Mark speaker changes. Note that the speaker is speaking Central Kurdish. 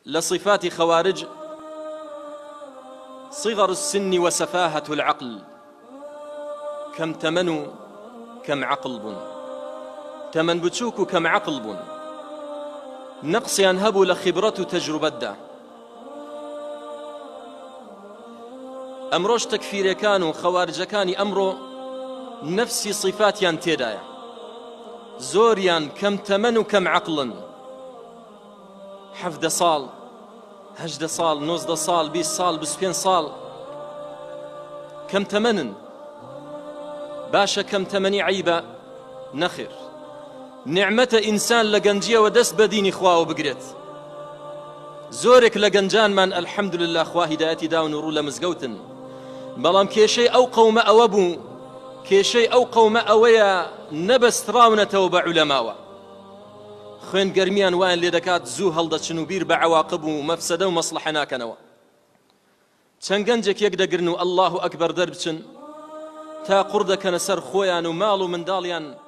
Speaker 1: لە صیفاتی خەوارج، صغر السن وسفاهة العقل، کەم تەمەن و کەم عەقڵ بوون، تەمەن بچووک و کەم عەقڵ بوون، نەقسیان هەبوو لە خیبرەت و تەجروبەتدا. ئەمڕۆش تەکفیرەکان و خەوارجەکانی ئەمڕۆ نەفسی صیفاتیان تێدایە، زۆریان کەم تەمەن و کەم عەقڵن. 17 ساڵ، 18 ساڵ، 19 ساڵ، 20 ساڵ، 25 ساڵ کەم تەمەنن. باشە کەم تەمەنی عەیبە؟ نەخێر. نیعمەتە ئینسان لە گەنجیەوە دەست بە دینی خواوە بگرێت. زۆرێک لە گەنجانمان الحمدللە خوا هیدایەتی داون و ڕوو لە مزگەوتن. بەڵام کێشەی ئەو قەومە ئەوە بوو، کێشەی ئەو قەومە ئەوەیە نەبەستراونەتەوە بە عولەماوە. خوێن گەرمیان وایان لێدەکات زوو هەڵدەچن و بیر بە عەواقب و مەفسەدە و مەسڵەحە ناکەنەوە. چەند گەنجێک یەک دەگرن و اللە اکبر دەربچن تا قوڕ دەکەنە سەر خۆیان و ماڵ و منداڵیان.